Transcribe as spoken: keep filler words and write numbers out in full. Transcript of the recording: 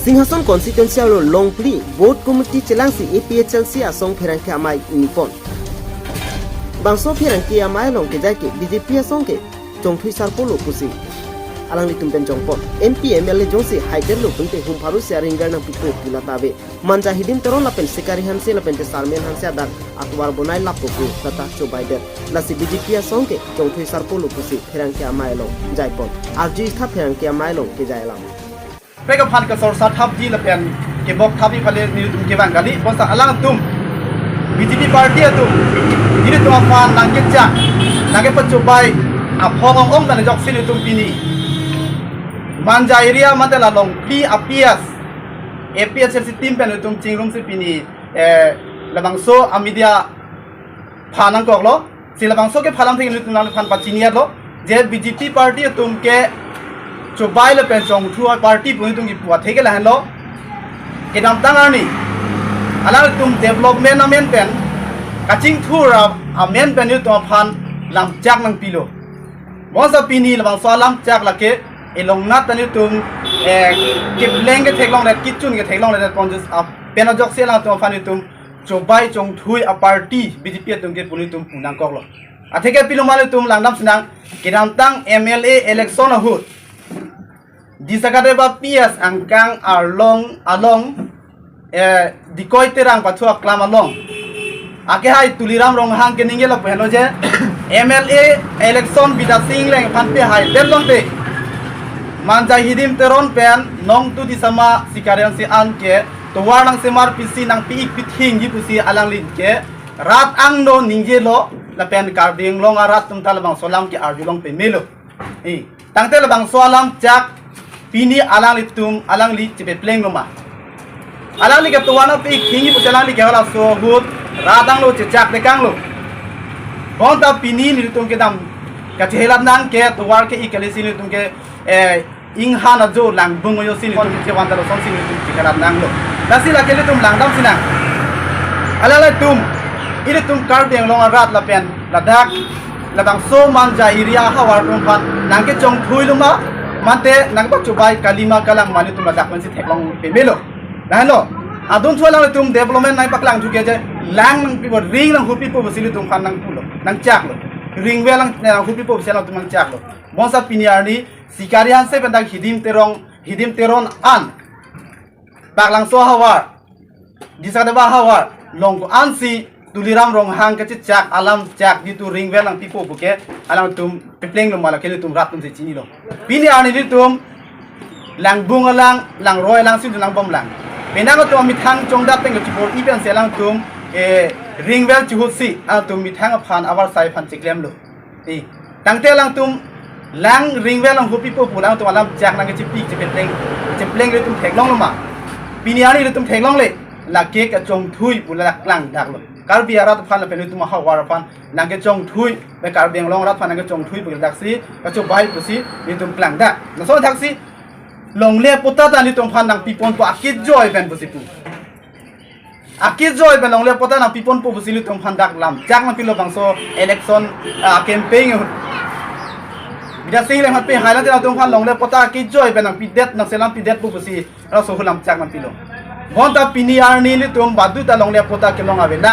Singhason constituency arlo longphli booth committee chelangsi A P H L C asong pherangke amei ingni pon. Bangso pherangke amei along kejai ke B J P asong ke chongthui sarpo lo pusi alanglitum pen chongpon. M P M L A jongsi haidet lo pente hum pharu si aring gar nangpipo pu lata ave. Manja Hidim Teron lapen Sikari Hanse lapen te Sarmil Hanse adak atovar bonai lapo pu lata chobaidet. Lasi B J P asong ke chongthui sarpo lo pusi pherangke amei along jaipon. Arju itha pherangke amei along kejai alam. Pek aphan kesor sathap di lapen kebok thap di pale nelitum kevang kali. Bonta alangtum B J P party atum nelitum aphan nangkechak, nangkepachobai aphong ong ong dan jok si nelitum pini Manja area mate la longphli A P S, A P H L C team pen nelitum chingrumsi pini, eh, labangso a-media aphan nangkoklo. Si labangso ke phalam thek nelitum nangphan pachini-etlo je B J P party atum ke chobai lapen chongthui a-party pu nelitum kipu athe ke lahenlo. Kedamtang arni alangtum development amen pen, kachingthur a-, amen pen nelitum aphan lamchak nangpilo. Bonta pini labangso alamchak lake elongnat ta nelitum, eh, kepleng ketheklongledet, kechun ketheklongledet ponjus a-, pen ajoksi alangtum aphan nelitum chobai chongthui a-party B J P atum ke pu nelitum pu nangkoklo. Atheke pilo ma nelitum langdam sinang, kedamtang M L A election ahut Disakadeba P S angkang arlong along, eh, Dikoi Terang pathu aklam along akehai Tuliram Ronghang ke ningjelo pu henlo je M L A election Bidasing Engleng aphan pehaidet lote Manja Hidim Teron pen nongtu Disama Sikari Hanse an ke tovar nangsemar pisi nangpi-ik pithingji pusi alangli ke rat angno ningjelo lapen Karbi Anglong arat atum ta labangso alam ke arjulong pemelo. Eh, tangte labangso alamchak pini alanglitum alangli chepeplenglo ma. Alangli ke tovar nangpi-ik thingji pusi alangli ke halaso ahut rat angno chechak dekanglo. Bonta pini nelitum kedam kachehelat nang ke tovar ke-ik kali si nelitum ke, eh, inghan ajo langbung ajo si nelitum chevan ta lo son si nelitum chehelat nanglo. Lasi lake nelitum langdam sinang. Alanglitum, ilitum Karbi Anglong arat lapen ladak labangso Manja area ahavar atum aphan nangkechongthuilo ma, mate nangpachobai kali ma kalang ma nelitum ladak pensi theklong pemelo. Lahenlo, adunthu alanglitum development nangpaklangthu ke je lang nangpipo, ring nanghupipo pusi nelitum aphan nangpulo, nangchaklo. Ring well nang, nanghupipo pusi alangtum nangchaklo. Bonta pini arni Sikari Hanse pen dak Hidim Terong, Hidim Teron an Baglangso ahavar, Disakadeba ahavar, long ko-an si Tuliram Ronghang kachechak alamchak nelitum ring well nangpipo puke alangtum peplenglo ma lake nelitum rat atum si chinilo. Pini arni nelitum langbung alang, langroi alang si nelitum nangbomlang. Penang atum amethang chongdat pen kachipor-i pensi alangtum, eh, ring well chihut si alangtum methang aphan avarsai aphan chiklemlo. Eh, tangte alangtum lang ring well nanghupipo pu alangtum alamchak nangkechipi chepepleng, chepleng nelitum theklonglo ma. Pini arni nelitum theklongle, lake kachongthui pu la klangdaklo. Karbi arat aphan lapen nelitum ahavar aphan nangkechongthui, lapen Karbi Anglong arat aphan nangkechongthui pu daksi kachobai pusi nelitum klangdak. Laso thaksi longle patta ta nelitum aphan nangpiponpo akejoi pen pusi pu. Akejoi pen longle patta nangpiponpo pusi nelitum aphan dak lamchak nangpilo bangso election, ah, campaign ahut. Bidasing Engleng aphan pehai late nelitum aphan longle patta akejoi pen nangpidet, nangselam pidetpo pusi laso ahut lamchak nangpilo. Bonta pini arni nelitum baduta longle patta kelong avelang.